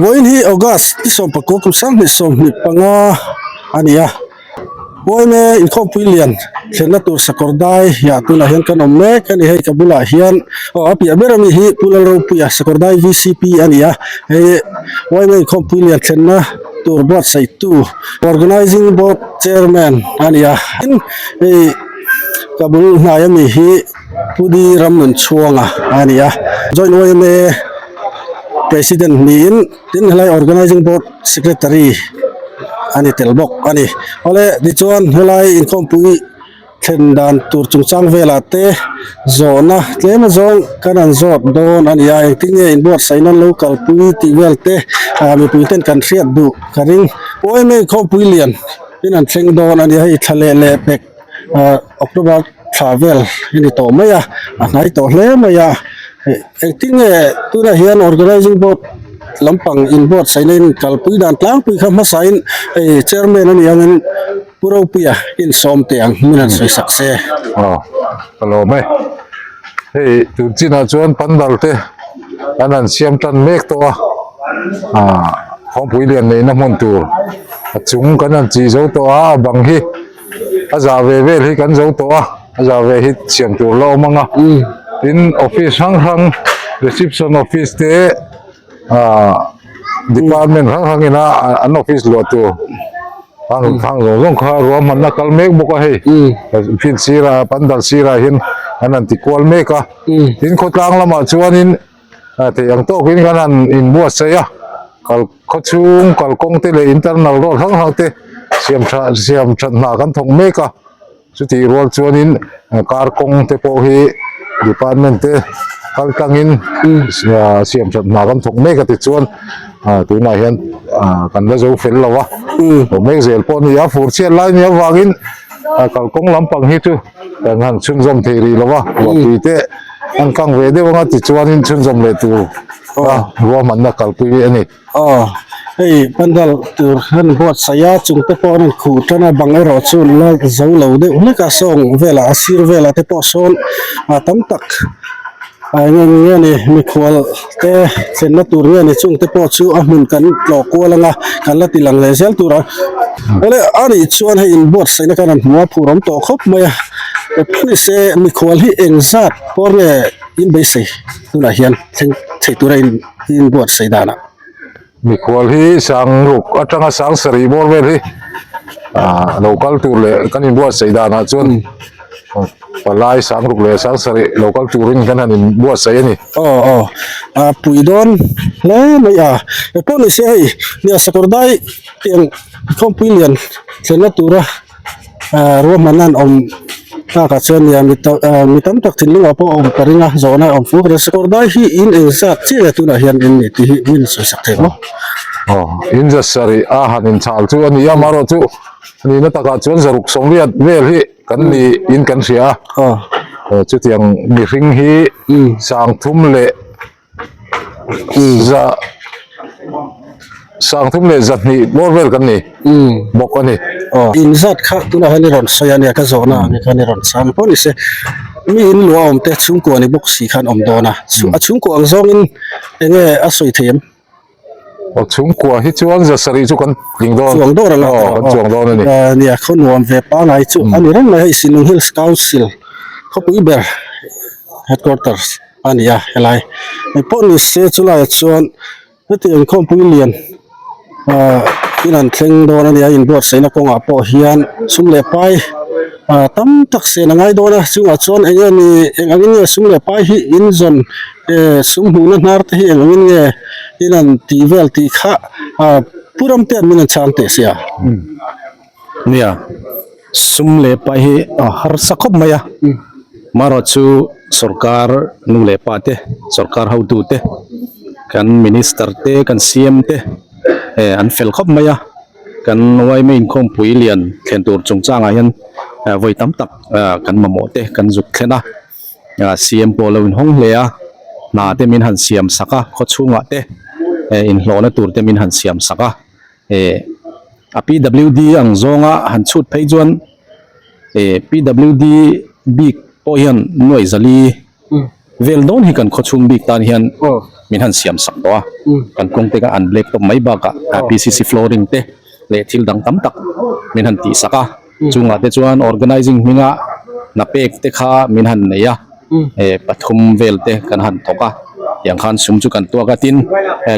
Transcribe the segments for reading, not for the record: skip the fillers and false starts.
Vawiin hi August ni sawmpakua kum 2025 a ni a. Uaime inkhawmpui lian thlenna tur sakawr dai hiah tunah hian kan awm mek a ni. Hei ka bulah hian aw a piah ber ami hi Pu Lalropuia sakawr dai vcp a ni a. Hei Uaime inkhawmpui lian thlenna tur buatsaihtu Organising Board Chairman a ni a. Tin hei ka bul hnai ami hi Pu Di Ramnunchhuanga a ni a. Joint Uaime President niin tin helai Organising Board Secretary a ni tel bawk a ni. Awle tichuan helai inkhawmpui thlen dan tur chungchang velah te zawhna tlem azawng kan han zawt dawn a ni a, engtin nge inbuatsaih nan lo kalpui tih vel te ah mipui ten kan hriat duh ka ring. Uaime inkhawmpui lian in an thleng dawn a ni a, hei thla leh leh pek ah October thla vel a ni tawh mai a, a hnai tawh hle mai a, engtin nge tunah hian organising board lampang inbuatsaihna in kalpui dan tlangpui kha hmasain hei chairman a nih angin Pu Ropuia insawm teh ang min han sawi sak se. Aw ka lawm e, hei tun chinah chuan pandal te an han siam tan mek tawh a, ah khawmpui lian neihna hmun tur a chung kan han chih zo tawh a, a bang hi a zah ve vel hi kan zo tawh a, a zah ve hi siam tur la awm ang a, tin office hrang hrang reception office te ah department hrang hrang ina an office luah tur ang thang zawng zawng kha ruahmanna kal mek bawk a hei field sirah pandal sirah hian an han ti kual mek a tin khawtlang lamah chuanin a theih ang tawkin kan han inbuatsaih a kal khawchhung kalkawng te leh internal road hrang hrang te siam tha siam that hna kan thawk mek a chutih rual chuanin car kawng te pawh hi department te kal tlangin siam that hna kan thawk mek a tichuan ah tunah hian ah kan la zo fel lo a thawk mek zel pawh a ni a fur chhiat lai nia avangin kalkawng lampang hi chu kan han chhunzawm thei rih lo a ruahtui te an kang ve deuh anga tichuanin chhunzawm leh tur a ruahmanna kalpui a ni. Aw hei pandal tur an buatsaih a chung te pawh an rawn khuh tan a bang erawh chu la zo lo deuh hlek a sawng velah a sir velah te pawh sawn a tam tak a eng eng nge ni mikhual te thlenna tur nge ni chung te pawh chu a hmun kan tlawh kual anga kan la ti lang leh zel tur a awle a nih chuan hei inbuatsaihna kan han hmu a phur awm tawh khawp mai a nise mikhual hi engzat pawr nge inbeisei tunah hian thleng thei tura in inbuatsaih danah. Mikhual hi sangruk atanga sang sarih bawr vel hi ah lo kal tur leh kan inbuatsaih danah chuan palai sangruk leh sang sarih lo kal turin kan han inbuatsaih a ni. Aw aw a pui dawn hle mai a engpawh ni se hei nia sakawr dai tiang khawmpui lian thlenna tura ah ruahmanna an awm takah chuan nia mi tam ah mi tam tak thinlungah pawh a awm ka ring a zawhna a awm fur a sakawr dai hi in engzat chiah nge tunah hian in ni tih hi min sawi sak thei maw. Aw in za sarih a han inchhal chu a ni a amaherawhchu a nihna takah chuan zaruk sawmriat vel hi kan ni in kan hria a aw chutiang mihring hi sangthum leh za sangthum leh zahnih bawr vel kan ni bawk a ni. Aw in zat kha tunah hian i rawn sawi a nia ka zawhna ang khan i rawn chhang pawh ni se mi in luah awm te chhungkua ni bawk si khan awm dawn a a chhungkua ang zawngin eng nge a sawi thei em? Aw chhungkua hi chuan za sarih chu kan tling dawn chuang dawn a aw kan chuang dawn a ni. Nia khaw nuam ve pangai chu a ni reng mai hei Sinung Hills Council khawpui ber headquarters. a ni a helai engpawh ni se chulaiah chuan heti inkhawmpui lian ahh in an thleng dawn a ni a inbuatsaihna kawngah pawh hian sum leh pai ah tam tak sen a ngai dawn a chungah chuan eng nge ni eng angin nge sum leh pai hi in zawn eh sum hmuhna hnar te hi eng angin nge in an tih vel tih kha ah pu ram te an min an chhang teh sia. Nia, sum leh pa hi a harsa khawp mai a, marawh chu sorkar nu leh pa te, sorkar hotu te, kan minister te, kan CM te eh an fel khawp mai a, kan yma inkhawmpui lian thlen tur chungchangah hian vawi tam tak kan mamawh te kan zuk thlen a, CM pawh lo inhawng hle a, hna te min han siam sak a, khawchhungah te eh inhlawhna tur te min han siam sak a. Eh a PWD ang zawnga han chhut phei chuan eh PWD bik pawh hian nuaih zali vel dawn hi kan khawchhung bik tan hian min han siam sak tawh a, kan kawng te kha an black top mai bakah PCC flooring te leh thil dang tam tak min han tih sak a, chungah te chuan organizing hminga hna pek te kha min han nei a, pathum vel te kan han thawk a, tiang khan sum chu kan tuak a, tin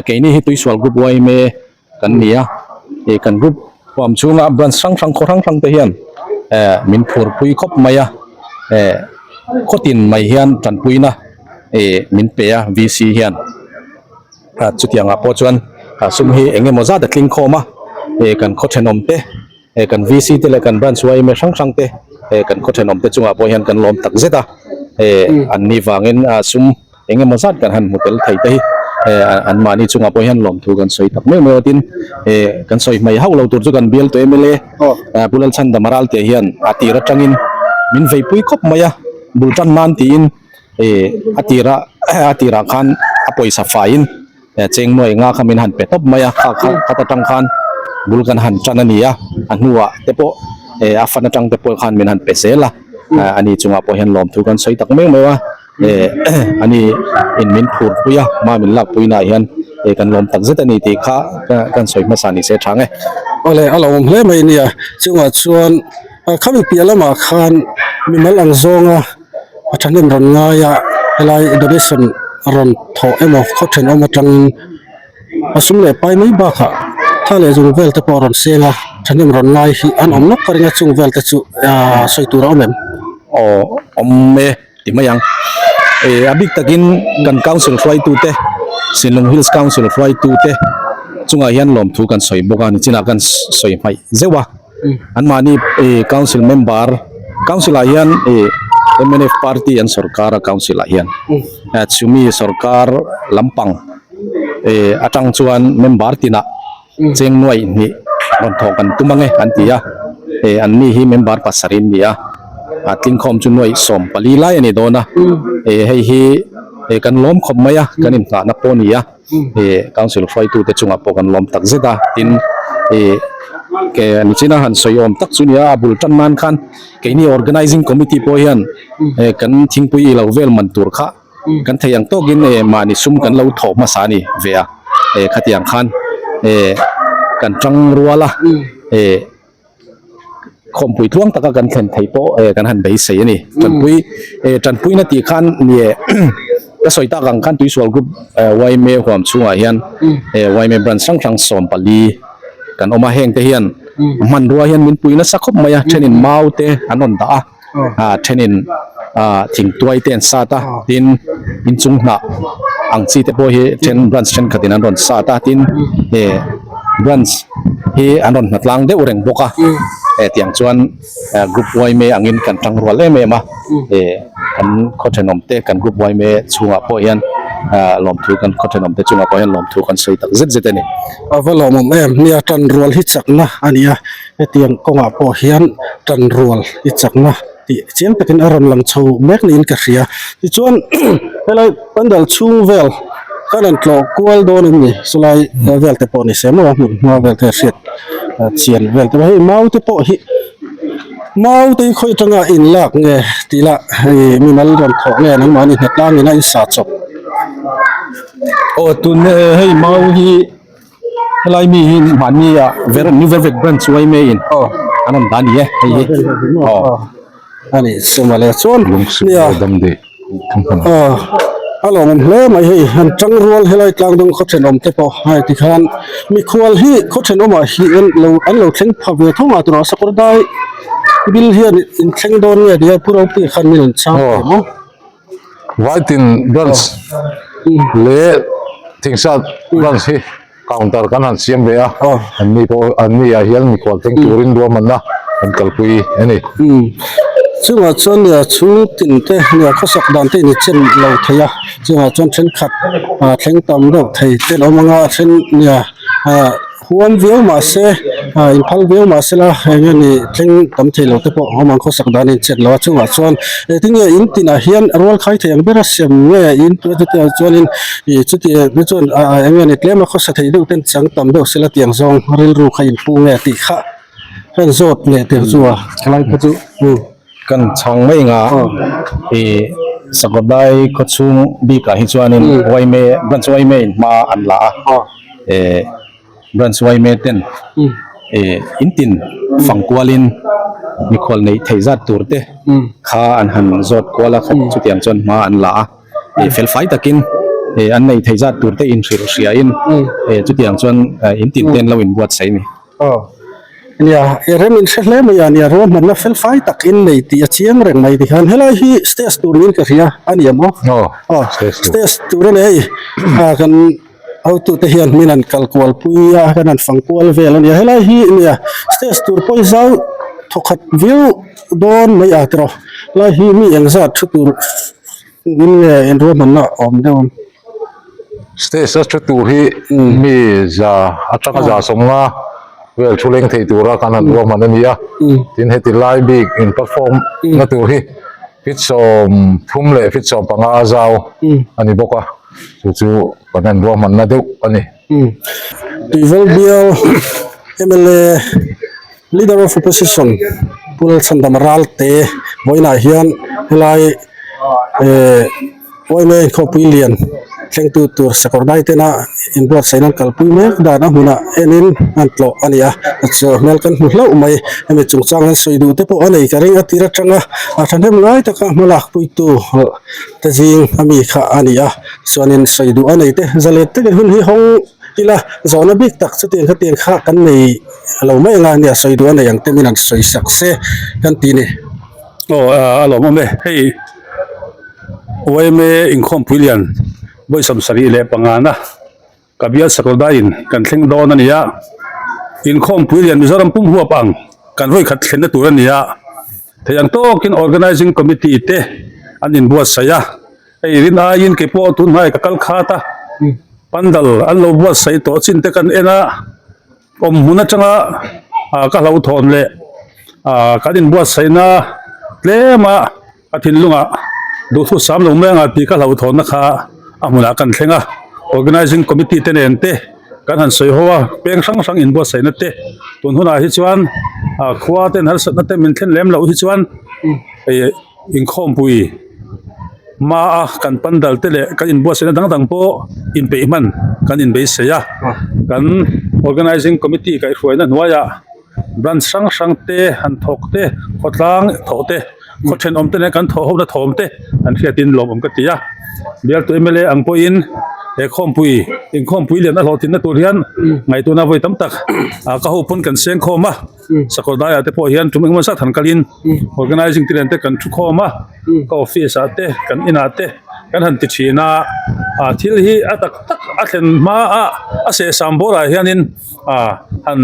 keini hi Tuisual Group yma kan ni a, ih kan group huam chhunga branch hrang hrang khaw hrang hrang te hian eh min phur pui khawp mai a eh khawtin mai hian tanpuina ih min pe a VC hian ah chutiangah pawh chuan ah sum hi eng emaw zat a tling khawm a ih kan khaw thenawm te. He kan VC te leh kan branch yma hrang hrang te he kan khaw thenawm te chungah pawh hian kan lawm tak zet a, he an ni vangin sum eng emaw zat kan han hmu tel thei te hi he an mahni chungah pawh hian lawmthu kan sawi tak meuh meuh a tin he kan sawi hmei hauh lo tur chu kan bial tawh mla Pu Lalchhandama Ralte hian a tir atangin min veipui khawp mai a bul tan nan tiin he a tira a tirah khan a pawisa faiin. Cheng nuai nga kha min han pe tawp mai a, kha kha khat atang khan bul kan han tan a ni a, a hnuah te pawh eh a fan atang te pawh khan min han pe zel a, ani chungah pawh hian lawmthu kan sawi tak meuh meuh a, eh ani in min phur pui a, hma min lak pui naah hian eh kan lawm tak zet a ni tih kha kan sawi hmasa ni se thang e. Awle a lo awm hle mai nia, chungah chuan khami piah lamah khan mimal ang zawnga a thahnem rawn ngai a helai donation rawn thawh emaw khaw thenawm atangin a sum leh pai mai bakah thla leh zung vel te pawh a rawn seng a thahnem rawn ngai hi an awm nawk ka ring a chung vel te chu ahh sawi tur a awm em? Aw awm e ti mai ang eh a bik takin kan council hruaitu te Sinlung Hills Council hruaitu te chungah hian lawmthu kan sawi bawk a nichinah kan sawi hmaih zeuh a. Anmahni ih council member council ah hian ih mnf party an sorkar a council ah hian chumi sorkar lampang ih atang chuan member tinah cheng nuaih hnih rawn thawh kan tum ange an ti a ih anni hi member pasarih an ni a a tlingkhawm chu nuaih 14 lai a ni dawn a ih hei hi ih kan lawm khawp mai a kan inhnahna pawh a ni a. Ih council hruaitute chungah pawh kan lawm tak zet a tin ih ke nichina han sawi awm tak chu nia a bul tan nan khan keini organizing committee pawh hian eh kan thingpui ilo vel man tur kha kan thei ang tawkin eh mahni sum kan lo thawh hmasa a ni ve a eh khatiang khan eh kan tang rual a eh. Khawmpui tluang taka kan thlen theih pawh eh kan han beisei a ni. Tanpui eh tanpuina tih khan ni eh ka sawi tak ang khan Tuisual Group eh yma huam chhungah hian eh yma branch hrang hrang 14 kan awm a heng te hian hmanrua hian min pui nasa khawp mai a thenin mau te an rawn dah a ah thenin ah thingtuai te an sat a tin inchung hnah ang chi te pawh hi then branch thenkhatin an rawn sat a tin eh branch hi an rawn hnatlang deuh reng bawk a eh tiang chuan eh group yma angin kan tang rual em em a eh kan khaw thenawm te kan group yma chhungah pawh hian ah lawmthu kan khaw thenawm te chungah pawh hian lawmthu kan sawi tak zet zet a ni. A va lawmawm em nia tan rual hi chakna a ni a. Hetiang kawngah pawh hian tan rual i chakna tih chiang takin a rawn lang chho mek niin ka hria. Tichuan helai pandal chhung vel kan rawn tlawh kual dawn em ni chulai vel te pawh ni se maw hmun hma vel te hriat chian vel te pawh hei mau te pawh hi mau te hi khawi atanga in lak nge tih lah hei mimal rawn thawh nge nangmahni hnatlang in a in sa chawp. Aw tun hei mau hi. Helai mi hi mahni ah ver new vervet branch yma in an rawn dah a ni e hei hi aw. A nih chu mawle chuan nia aw a lawmawm hle mai hei han tang rual helai tlang dang khaw thenawm te pawh hei tikhan mikhual hi khaw thenawmah hian lo an lo thleng pha ve tho a turah sakawr dai bil hian in thleng dawn nge tia pu Ropuia khan min rawn chhang ve maw. Vaitin branch leh Thingsat branch hi counter kan han siam ve a, an ni pawh an ni ah hian mikhual thleng turin ruahmanna kan kalpui a ni. Chungah chuan nia chhung tin te nia khawsak dan te in i chen lo thei a, chungah chuan thenkhat thleng tam deuh thei te an awm anga a then nia Huam viau mahse ah inphal viau mahse la eng nge ni thleng tam thei lo te pawh awm ang khawsak dan a inchhiat lo a chungah chuan engtin nge in tinah hian rual khai thei ang bera sem nge in chutia chuanin ih chuti te chuan ah eng nge ni tlem a khawsa thei deuh ten chang tam deuh sela tiang zawng rilru kha inpu nge tih kha heng zawt leh tel chu a Helai kha chu kan chhang mai anga ih. Sakawrdai khawchhung bikah hi chuanin yma branch yma in hma an la a eh branch yma ten eh in tin fang kualin mikhual neih theih zat tur te kha an han zawt kual a chutiang chuan hma an la a eh fel fai takin eh an neih theih zat tur te inhrilh hriain eh chutiang chuan in tin te an lo inbuatsaih a ni. Aw. Nia, i rem in hre hle mai a nia, ruahmanna fel fai tak in nei tih a chiang reng mai tikhan helai hi stage tur niin ka hria a ni ang aw. Aw, Aw, stage tur. stage tur a ni hei, ah kan hotute hian min han kal kual pui a, kan han fang kual vel a nia, helai hi nia stage tur pawh hi zau thawkhat viau dawn mai a tiraw, helai hi mi engzat thu tur in nge in ruahmanna awm deuh ang. Stage a thu tur hi mi za atanga za sawmnga vel thu leng thei tura kan han ruahman a ni a, tin heti lai bik in platform na tur hi feet 30 leh feet 15 a zau a ni bawk a, chu chu kan han ruahman na deuh a ni. Tuivel bial mla Leader of Opposition Pu Lalchhandam Ralte vawiinah hian helai eh yma inkhawpui lian thlengtu tur sakawr dai tena inbuatsaihna an kalpui mek dan a hmunah enin an tlawh a ni a chu hmel kan hmu hlauh mai hemi chungchang an sawi duh te pawh a nei ka ring a tir atanga a thahnem ngai taka hmalak puitu te zing ami kha a ni a chuanin sawi duh a nei te zalen takin hun hi hawng ila zawhna bik tak chutiang khatiang kha kan nei lo mai anga nia sawi duh a nei ang te min han sawi sak se kan ti ni. Aw a lawmawm e hei yma inkhawmpui lian vawi 75 na ka bial sakawrdai in kan thleng dawn a ni a inkhawmpui lian Mizoram pum huap ang kan vawi khat thlenna tur a ni a thei ang tawkin organizing committee te an inbuatsaih a. Hei rin aiin kei pawh tun hnai ka kal khat a, pandal an lo buatsaih tawh chin te kan en a, awm hmun atanga ah ka hlauhthawn leh ah kan inbuatsaihna tlem a ka thinlungah duhthu sam lo mai anga tih ka hlauhthawnna kha a hmunah kan thleng a, organizing committee te nen te kan han sawi ho a, peng hrang hrang inbuatsaihna te tun hunah hi chuan ah khua ten harsatna te min thlen lem loh hi chuan ih inkhawmpui hma a kan pandal te leh kan inbuatsaihna dang dang pawh inpeih hman kan inbeisei a kan organizing committee kaihhruaina hnuaiah branch hrang hrang te han thawk te khawtlang thawh te khaw thenawm te nen kan thawh ho na thawm te an hriatin lawmawm ka ti a bialtu mla ang pawhin he khawmpui inkhawmpui lian a hlawhtlinna tur hian ngaihtuahna vawi tam tak ah ka ho pawn kan seng khawm a sakawr daiah te pawh hian tum engemaw zat han kalin organizing te nen te kan thu khawm a ka office ah te kan inah te kan han ti thin a ah thil hi a tak tak a thlen hma a a sehsam bawrah hianin ah han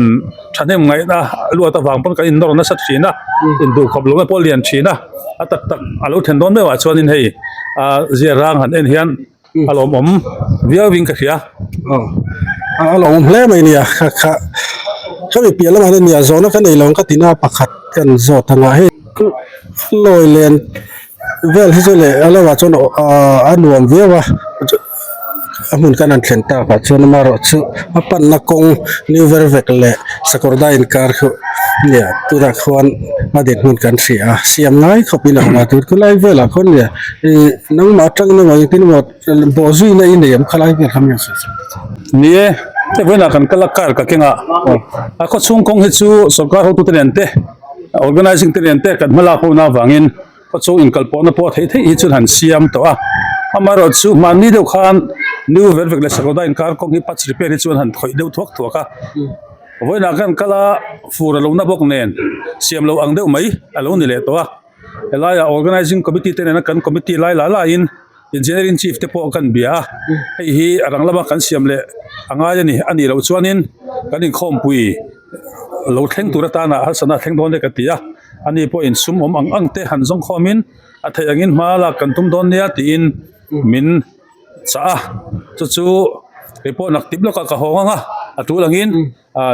thahnem ngaihna luat avang pawn kan innawr nasa thin a induhkhawp lohna pawh a lian thin a a tak tak a lo thlen dawn meuh ah chuanin hei ah zia rang han en hian a lawmawm viau in ka hria. Aw a lawmawm hle mai nia kha kha khami piah lamah hian nia zawhna ka nei lo ang ka ti na pakhat kan zawt anga hei lawi len vel hi chu leh a lamah chuan a nuam viau a a hmun kan han thlen tak ah chuan amaherawhchu a panna kawng new ver vek leh sakawrdai inkar khu nia tunah khuan a dinhmun kan hria a siam ngai khawpin a awm a tun khulai velah khuan nia Ih nangmah atangin emaw engtin emaw bawh zuina i nei ang khalai vel kha mi an sawi sak ta che. Ni e, hei vawiinah kan kal a car ka keng a, a khawchhung kawng hi chu sorkar hotute nen te organising te nen te kan hmalak ho na avangin khawchhung inkalpawhna pawh a theih theih hi chuan han siam tawh a, amaherawhchu chu hmanni deuh khan New Vervek leh Sakawrdai inkar kawng hi patch repair hi chuan han khawih deuh thuak thuak a, vawiinah kan kal a fur a lo na bawk nen siam loh ang deuh mai a lo ni leh tawh a. Helaiah Organising Committee te nena kan committee lai lah lahin Engineering Chief te pawh kan bia a, hei hi a rang lama kan siam leh a ngai a ni. A nih loh chuanin kan inkhawmpui lo thleng tur atana harsatna a thleng dawn e ka ti a, ani pawhin sum awm ang ang te han zawng khawmin a theih angin hma lak kan tum dawn nia tiin min chah a, chu chu kei pawh nak tip lawkah ka hawng ang a, a tul angin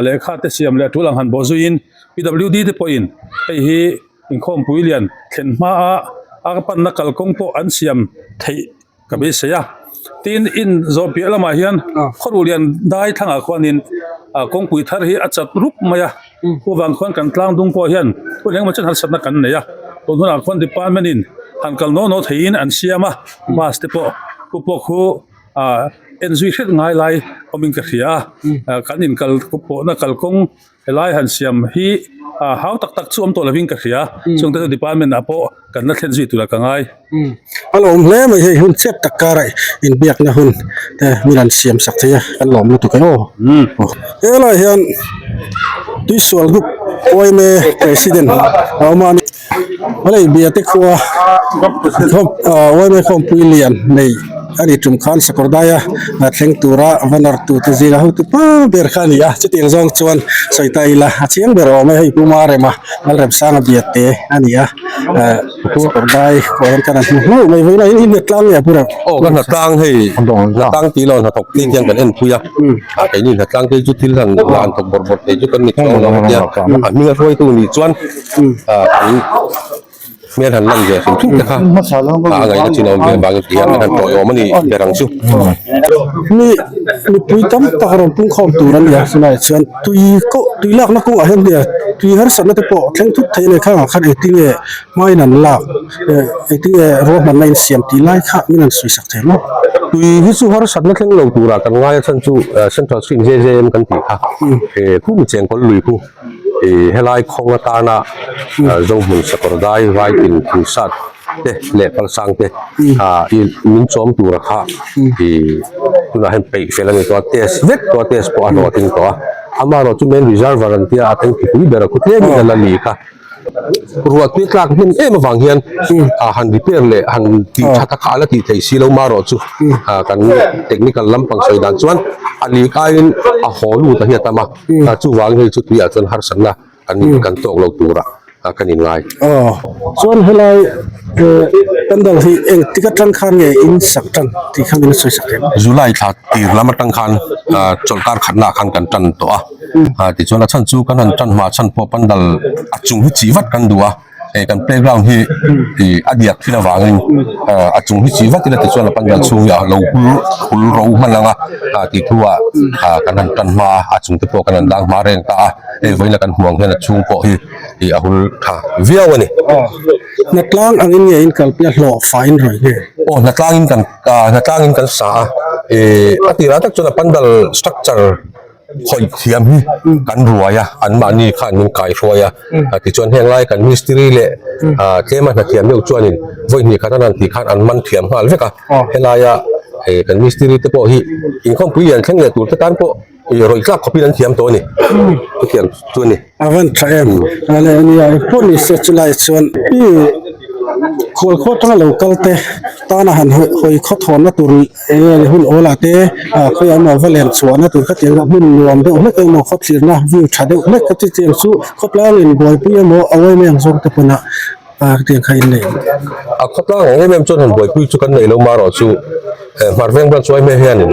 lehkha te siam leh a tul ang han bawh zuiin PWD te pawhin hei hi Inkhawmpui lian thlen hmaa a panna kalkawng pawh an siam theih ka beisei a. Tin, in zawh piah lamah hian khawruh lian dai thlangah khuanin kawngpui thar hi a chat rup mai a. Chuvang khuan kan tlang dung pawh hian hun engemaw chen harsatna kan nei a. Tun hunah khuan department in. han kal naw naw theiin an siam a bus te pawh khu pawh khu ah en zui hret ngai lai awmin ka hria a kan inkal pawhna kalkawng helai han siam hi ah hau tak tak chu awm tawh lovin ka hria chung te chu department ah pawh kan la thlen zui tura ka ngai. A lawm hle mai hei hun chep tak karah inbiakna hun te min han siam sak thei a kan lawm lutuk e aw. Helai hian Tuisual Group yma President a awm a ni. Helai Biate khua yma khawmpui lian nei a ni tum khan Sakawrdaia thleng tura va nawr tute zinga hotu pa ber kha a ni a. Chutiang zawng chuan sawi ta ila a chiang ber awm e hei Pu Marema Lalremsanga Biate a ni a. Sakawrdai kawh hian kan han hmu hlauh mai vawiin a in hnatlang nge a pu reuh? Aw ka hnatlang hei hnatlang tih lo hnathawk tih hian kan en pui a keini hnatlang te chu thil han la han thawk bawrh bawrh thei chu kan ni chuang lo hetia a hminga hruaitu nih chuan kan hmel han lan ve hrim hrim te kha a ngaihna chin a awm ve avangin ti hian kan han tawiawm a ni ber ang chu. Mi mipui tam tak rawn pungkhawm tur a ni a chulaiah chuan tui koh tui lakna kawngah hian nia tui harsatna te pawh thleng thut thei a ni khangah khan engtinge hmain an lak eh engtinge ruahmanna in siam tih lai kha min han sawi sak thei maw. Tui hi chu harsatna thleng lo turah kan ngai a chhan chu Central Stream JJM kan tih kha eh khu mi chengkawl lui khu eh helai khawng atana Zohmun sakawr dai vai tin thing sat te leh palsang te ah ih min chawm tura kha ih tunah hian peih fel a ni tawh a test vek tawh a test pawh a hlawhtling tawh a amaherawh chu main reservoir an tia a tanki pui ber a khu tlemin a la ni kha ruah tui tlak hnem em avang hian ah han repair leh han tih tha tak kha a la tih theih si lo marawh chu ah kan technical lampang sawi dan chuan a lik aiin a haw lut a hi a tam a chuvangin hei chu tuiah chuan harsatna kan kan tawk lo tura kan in ngai. Aw chuan helai pandal hi eng tik atang khan nge in sak tan tih kha min sawi sak thei maw? July thla tir lam atang khan chawlhkar khatna ah khan kan tan tawh a tichuan a chhan chu kan han tan hma chhan pawh pandal a chung hi chi vat kan duh a hei kan playground hi ih a diak thin avangin a chung hi chi vat ila tichuan a pandal chhung hi a lo hul hul ro hman ang a tih thu ah kan han tan hma a a chung te pawh kan han dang hma reng ta a. Hei vawiin a kan hmuh ang hian a chhung pawh hi ih a hul tha viau a ni. Hnatlang angin nge in kalpui a hlawh faiin rawi nge? Aw hnatlang in kan ah hnatlang in kan sa a ih a tirah tak chuan a pandal structure khawih thiam hi kan ruai a anmahni khan min kaihruai a tichuan heng lai kan mistiri leh ah tlema hnathiam deuh chuanin vawi hnih khat an han tih khan an man thiam nghal vek a helaia ih kan mistiri te pawh hi inkhawmpui lian thleng leh tur te tan pawh Ih rawih tlak khawpin an thiam tawh a ni. Chutiang chu a ni. A van tha em? A leh nia engpawh ni se chulai chuan i khual khaw atanga lo kal te tana han hawi khaw thawnna tur eng hun awlah te khawiah emaw va len chhuahna tur khatiang hmun nuam deuh hlek emaw khaw thlirna view tha deuh hlek kha chutiang chu khawtlang in buaipui emaw a uaim em zawng te pawn a khatiang kha in nei. A khawtlang ang em em chuan han buaipui chu kan nei lo marawh chu. Hmar veng branch uaime hianin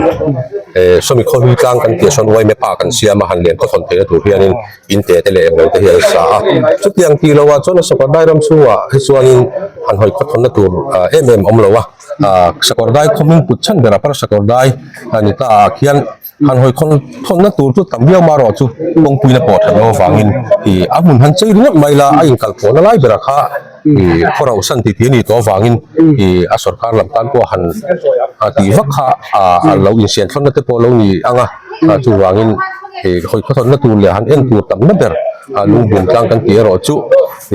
sawmi khawhlui tlang kan tih sawn uaime pa kan siam a han lian khaw thawn theihna tur hianin in te te leh englo te hi an sa a chutiang tih loh ah chuan a sakawrdai ram chhungah hi chuanin han hawi khaw thawnna tur em em awm lo a sakawrdai khaw hming put chhan berah par sakawrdai a ni ta ah khian han hawi khaw thawnna tur chu tam viau marawh chu kawngpuina pawh that loh avangin ih a hmun han chei ringawt mai la a inkal pawhna lai berah kha ih khaw rauh san tih tih a nih tawh avangin ih a sorkar lam tan pawh han tih vak kha ah a lo insian thlawnna te pawh a lo ni ang a chuvangin ih hawi khaw thawnna tur leh han en tur tamna ber a lungbum tlang kan tih erawh chu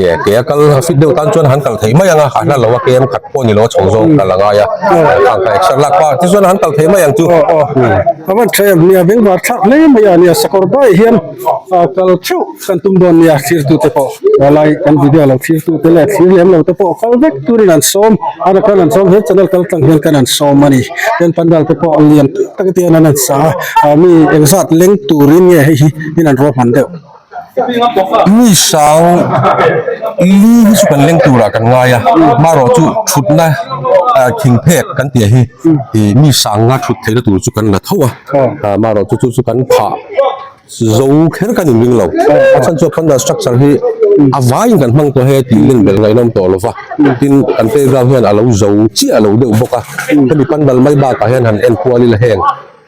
ih ke a kal fit deuh tan chuan han kal theih mai ang a a hla lo a kem khat pawh ni lo a chho zawng kal a ngai a khang kha exer lak pah tichuan han kal theih mai ang chu. A van tha em nia bengvar thlak hle mai a nia sakawr bai hian kal theuh kan tum dawn nia thirtute pawh helai kan video lo thirtute leh thir lem lo te pawh kal vek turin an sawm a kan an sawm he channel kal tlang hian kan an sawm a ni tin pandal te pawh lian tak tak te hian an an sa a mi engzat leng turin nge hei hi in an ruahman deuh. Mi sang li hi chu kan leng turah kan ngai a marawh chu thutna thing phek kan tih hi ih mi sanga thut theihna tur chu kan la tho a marawh chu chu chu kan phah Zo kher kan inring lo. A chhan chu a pandal structure hi a vaiin kan hmang tawh he tih len belh ngaihnawm tawh lo va. Tin, kan playground hian a lo zo chiah lo deuh bawk a. Hemi pandal mai bakah hian han en kual ila heng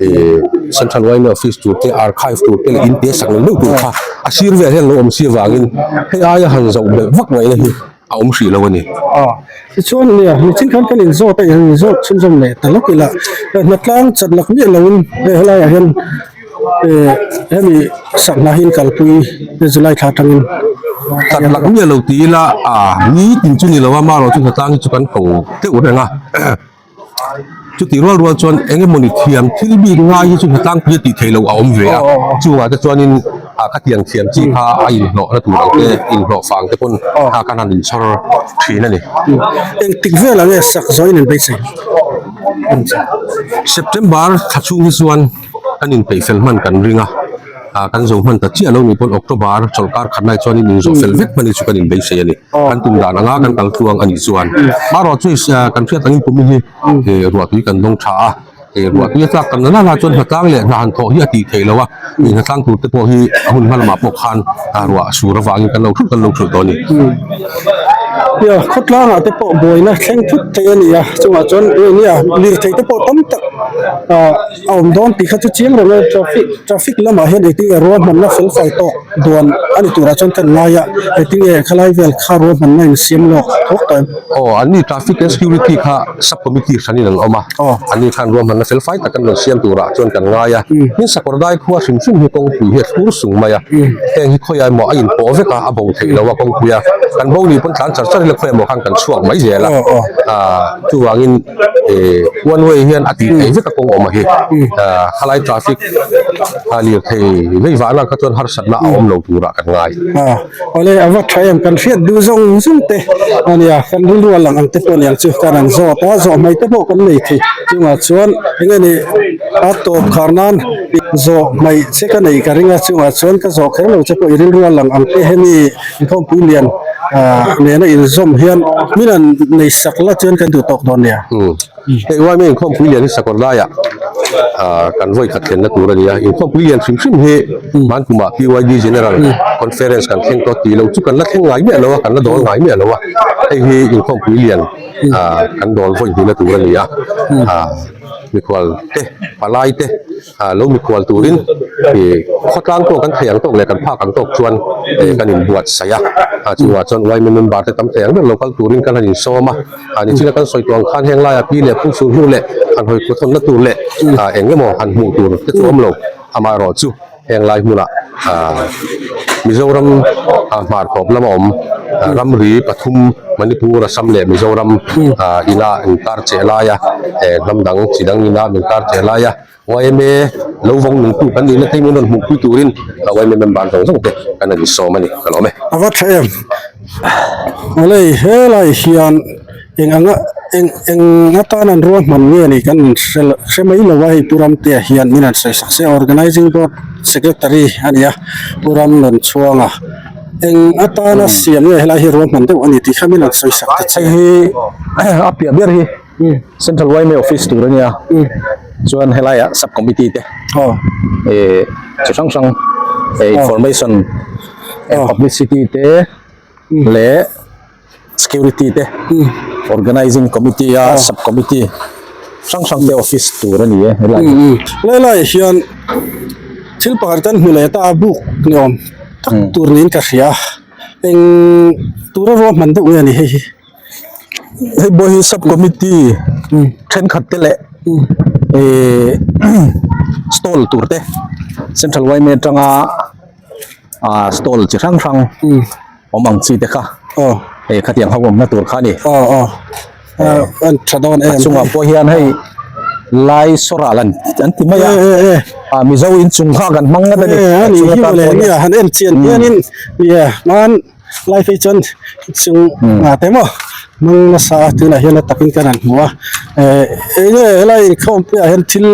ih Central yma office tur te, archive tur te leh in te sak leh deuh tur kha a sir vel hian lo awm si avangin hei aia han zoh belh vak ngaihna hi. a awm hrih lo a ni. Aw, tichuan nia, nichin khan kan inzawt a, inzawt chhunzawm leh ta lawk ila, hnatlang chat lak miah loin hei helaiah hian eh hemi sangha hi kalpui July thla atangin. Chat lak miah lo ti ila, nitin chu ni lo a, amaherawhchu hnatlang hi chu kan ko deuh reng a. Chutih rual rual chuan eng emawni thiam thil bik ngai hi chu hnatlangpui a tih theih loh a awm ve a, chungah te chuanin ah khatiang thiam chi kha a inhlawhna tur ang te inhlawh fang te pawn kha khan han inchhawr thin a ni. Engtik velah nge sak zawhin an beisei? September thla chhung hi chuan kan inpeih fel hman kan ring a, ah kan zo hman ta chiah lo nih pawn October chawlhkar khat lai chuanin inzawh fel vek hman hi chu kan inbeisei a ni. Kan tum dan anga kan kal tluang a nih chuan marawh chu kan hriat angin kumin hi ruahtui kan dawng tha a, ruahtui a tlak tam na na chuan hnatlang leh hna han thawh hi a tih theih loh a, hnatlang tur te pawh hi a hun hma lamah pawh khan ruah sur avangin kan lo thulh kan lo thulh tawh a ni. Nia, khawtlangah te pawh buaina thleng thut thei a ni a, chungah chuan nia lirthei te pawh tam tak ah a awm dawn tih kha chu chiang reng a, traffic traffic lamah hian engtin nge ruahmanna felfai tawk duan a ni turah chuan kan ngai a, engtin nge khalai vel kha ruahmanna insiam lawk thawk tawh em? Aw, anni traffic and security kha sub committee hranin an awm a, anni khan ruahmanna felfai tak an rawn siam turah chuan kan ngai a, tin Sakawrdai khua hrim hrim hi kawngpui hi a thlur sung mai a, heng hi khawiah emaw a inpawh vek a, a bo theih lo a kawngpui a, kan bo ni pawn tlan char char ila khawiah emaw khan kan chhuak mai zel a, ah chuvangin eh one way hian a tih theih vek a kawng awm a hi khalai traffic a lirthei vei vahna kha chuan harsatna a awm lo turah kan ngai. Awle a va tha em kan hriat duh zawng zawng te ania kan rilru a lang ang te pawh aniang chu kan han zawt a zawh hmai te pawh kan nei thei chungah chuan enge ni a tawp khar nan zawh hmai che ka nei ka ring a chungah chuan ka zawh kher lo che pawh i rilru a lang ang te hemi Inkhawmpui lian nena inzawm hian min an nei sak la chuan kan duh tawk dawn nia. Hei uaime inkhawmpui lian hi sakawr laiah kan vawi khat thlenna tur a ni a, inkhawmpui lian hrim hrim hi hman kumah PYD General Conference kan thleng tawh tih lo chu kan la thleng ngai miah lo a, kan la dawl ngai miah lo a, hei hi inkhawmpui lian kan dawl vawi hnihna tur a ni a, mikhual te palai te. Lo mikhual turin ih khawtlang tawk kan thei ang tawk leh kan phak ang tawk chuan ih kan inbuatsaih a, chungah chuan yma member te tam thei ang ber lo kal turin kan han insawm a, nichina kan sawi tawh ang khan heng laiah pi leh pu sur hnu leh han hawi khaw thawnna tur leh eng emaw han hmuh tur te chu awm lo, amaherawh chu heng lai hmunah Mizoram hmar tawp lama awm ramri pathum Manipur, Assam leh Mizoram ina inkar cheh laia hnam dang chi dang ina inkar cheh laia yma lo vawng nungtu kan nihna te min rawn hmuhpui turin yma member zawng zawng te kan han insawm a ni ka lawm e. A va tha em? Awlei helai hian eng anga eng eng atan an ruahman nge ni kan hre hre mai lo a hei Pu Ramtea hian min han sawi sak se Organizing Board Secretary a ni a Pu Ramnunchhuanga eng atana siam nge helai hi ruahman deuh a ni tih kha min han sawi sak ta che. Hei hi a piah ber hi Central yma Office tur a nia chuan helaiah Sub Committee te eh chi hrang hrang eh information publicity te leh Security te Organizing Committee a Sub Committee hrang hrang te office tur a ni e helai hi. Helai laiah hian thil pakhat kan hmu leh ta a buk ni awm tak tur niin ka hria a eng tura ruahman deuh nge a ni hei hi. Hei pawh hi Sub Committee thenkhat te leh ehh stall tur te Central yma atanga ah stall chi hrang hrang awm ang chi te kha hei khatiang ho awmna tur kha a ni aw aw an tha dawn em a chungah pawh hian hei lai sawral an an ti mai a ah mizo inchung kha kan hmang ngat a ni a ni hi mawle nia han en chian hianin nia hman lai phei chuan chung ah te maw hmang nasa a tunah hian a takin kan han hmu a eh enge helai inkhawm piahah hian thil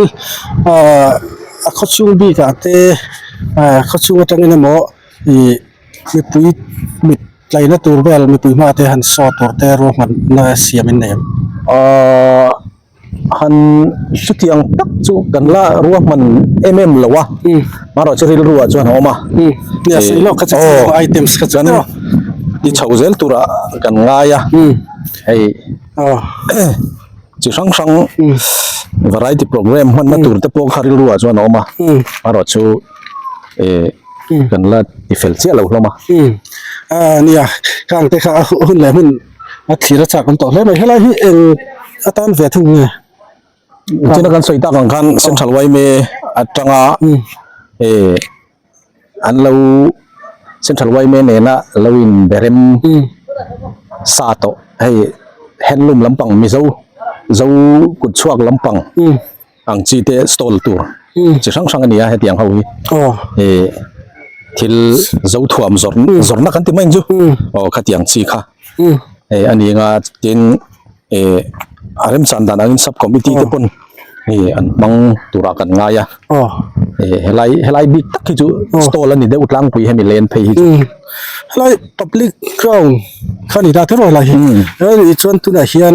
ah a khawchhung bikah te ah khawchhung atangin emaw ih mipui mit tlaina tur vel mipui hma te han saw tur te ruahmanna siam in nei em? Ahh han chutiang tak chu kan la ruahman em em lo a marawh chu rilru ah chuan a awm a nia sawi lawk kha chu items kha chu kan ti chho zel turah kan ngai a hei chi hrang hrang variety program hmanna tur te pawh kha rilru ah chuan a awm a marawh chu eh kan la ti fel chiah lo hlawm a. A nia khang te kha a hun leh hmun a thlir a chak awm tawh hle mai helai hi eng atan ve thung nge. China kan sawi tak ang khan Central YMA atanga eh an lo Central YMA nena lo in berem sa tawh hei handloom lampang Mizo zo kut chhuak lampang ang chi te stall tur chi hrang hrang a ni a hetiang ho hi eh thil zo thuam zawrh zawrhna kan ti mai ang chu aw khatiang chi kha hei a ni anga tin eh a remchan dan angin sub committee te pawn hei an hmang turah kan ngai a eh helai helai bik tak hi chu stall a ni deuh tlangpui hemi len phei hi chu helai public ground kha ni ta tiraw helai hi hei chuan tunah hian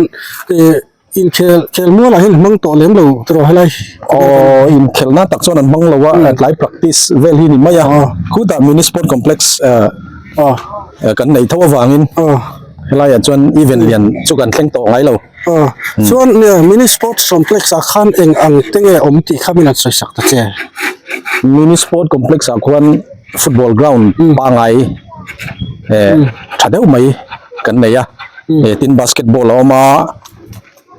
eh Inkhel khelmual ah hian hmang tawh lem lo tiraw helai. Aw inkhelhna tak chuan an hmang lo a tlai practice vel hi ni mai a khutah mini sport complex kan nei tho avangin helai ah chuan event lian chu kan thleng tawh ngai lo. Chuan mini sports complex ah khan eng ang te nge awm tih kha min han sawi sak ta che. Mini sport complex ah khuan football ground pangai tha deuh mai kan nei a. Eh tin basketball a awm a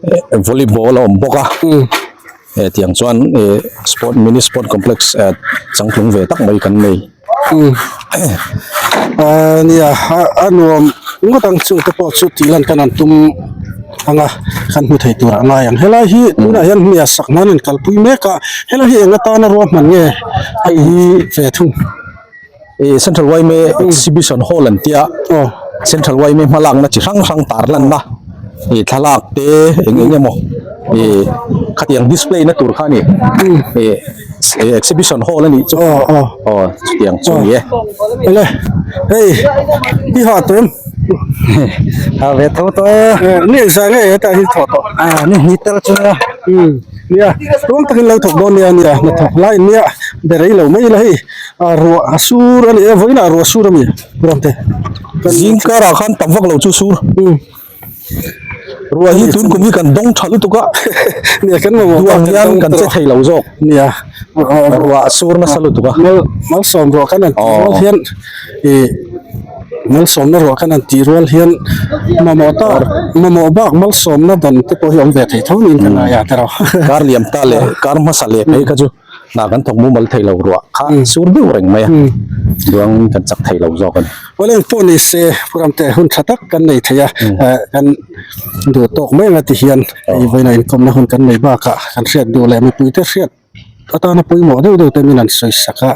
eh volleyball a awm bawk a eh tiang chuan eh sport mini sport complex eh changtlung ve tak mai kan nei. Ah nia a nuam ngawt ang chung te pawh chu tih lan kan an tum anga kan hmu thei tur a ngai ang helai hi tunah hian hmia sak nan an kalpui mek a helai hi eng atana ruahman nge hei hi ve thung. Ih Central YMA Exhibition Hall an tia Central YMA hmalakna chi hrang hrang tar lanna ih thlalak te eng eng emaw ih khatiang display na tur kha a ni ih exhibition hall a nih chu aw chutiang chu a ni e. Ele hei i ha tawh em? Ha ve tho tawh e. Ni zai nge hetah hi thawh tawh. A ni hnih tel chu nia. Nia tluang takin lo thawk dawn nia nia hnathawk lai nia be rei lo mai ila hei. A ruah a sur a ni e vawiinah ruah a sur a mi Ramte. Zing karah khan tam vak lo chu sur. Ruah hi tun kum hi kan dawng tha lutuk a. Nia kan mamawh Duang hian kan che thei lo zawk. Nia ruah a sur nasa lutuk a. Mal malsawm ruah kan han tih rual hian ih malsawmna ruah kan han tih rual hian mamawh tak mamawh bak malsawmna dan te pawh hi a awm ve thei tho niin ka ngai a tiraw. Kar liam ta leh kar hmasa leh phei kha chu. Hna kan thawk mumal thei lo ruah kha sur deuh reng mai a, duang kan chak thei lo zawk a ni. Awle pawh ni se Puramte hun tha tak kan nei thei a, kan duh tawk mai anga ti hian hei vawiin a inkawmna hun kan nei bakah kan hriat duh leh mipuite hriat atana pawimawh deuh deuh te min an sawi sak a,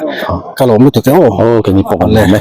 ka lawm lutuk e aw. Aw kei ni pawh kan lawm e.